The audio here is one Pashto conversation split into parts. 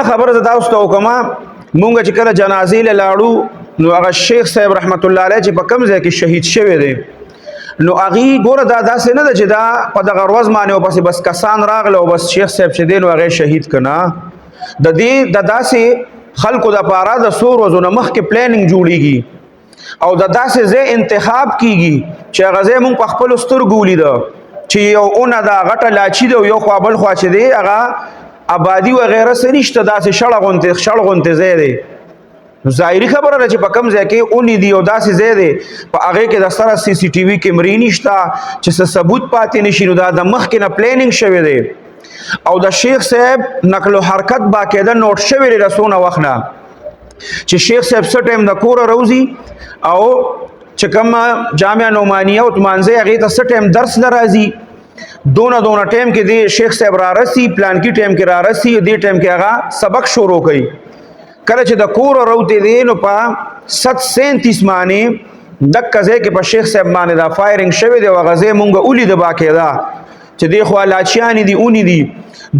خبره زه تاسو ته وکم، مونږ چې کله جنازې له لاړو، نو هغه شیخ صاحب رحمت الله علیه چې په کم ځای کې شهید شوی دی، نو هغه ګوره دا داسې نه ده چې دا په دغه ورځ باندې او پسې بس کسان راغله او بس شیخ صاحب چې دی نو هغه شهید کنا. د دې د داسې خلکو د پاره د څو ورځو نه مخکې پلانینګ جوړیږي او د داسې ځای انتخاب کیږي چې هغه ځای مونږ په خپلو سترګو ولیده چې یو اونه دا غټه لاچي ده او یو خوا بل خوا چې دی هغه آبادی و غیره څه نشته، داسې شړه غونتې شړ غونتې ځای دی. نو ظاهري خبره ده چې په کم ځای کې اونې دی او داسې ځای دی، په هغې کې د سره سی سی ټي وي کیمرې نشته چې څه ثبوت پاتې نشي. نو دا د مخکې نه پلانینګ شوی دی او د شیخ صاحب نقل و حرکت باقاعده نوټ شوی دی د څونه وخت نه چې شیخ صاحب څه ټایم د کوره روزي او چې کوم جامعه نعمانیه او تمانځه هغې ته څه ټایم درس له راځي، دونه دونه ټایم کې دی شیخ صاحب را رسی، پلان کې ټایم کې را رسی، دې ټایم کې هغه سبق شروع کوي. کله چې د کور راوتی دی نو په 7:37 باندې دکه ځای کې په شیخ صاحب باندې دا فایرنګ شوی دی او هغه ځای مونږ ولید باقاعده چې دی خو لاچیانې دي، اونې دي،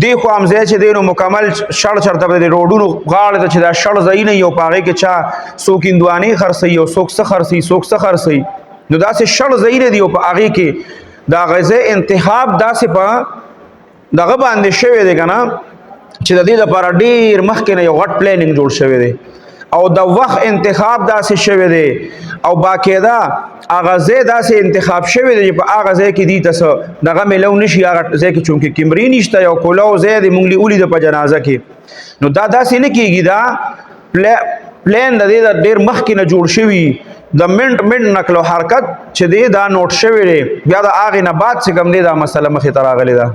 دی خو هم ځای چې دی نو مکمل شړ چرته د روډونو غاړې ته چې دا شړ ځایونه یو په هغې کې چا څوک هندوانې خرڅوي او څوک څه خرڅوي، څوک څه خرڅوي، نو داسې شړ ځایونه دي او په هغې کې دا غزه انتخاب داسې په دغه باندې شوی دی که نه چې د دې لپاره ډېر مخکې نه یو غټ پلانینګ جوړ شوی دی او د وخت انتخاب داسې شوی دی او باقاعده هغه ځای داسې انتخاب شوی دی چې په هغه ځای کې دی ته څه دغه میلو نشي. هغه ځای کې چونکې کیمرې نشته، یو کولاو ځای دی، مونږ ولیده په جنازه کې. نو دا داسې نه کېږي، دا پلان د دې د ډېر مخکې نه جوړ شوی، د منټ منټ نقل او حرکت چې دی دا نوټ شوی دی، بیا د هغې نه بعد چې کوم دی دا مسله مخې ته راغلې ده.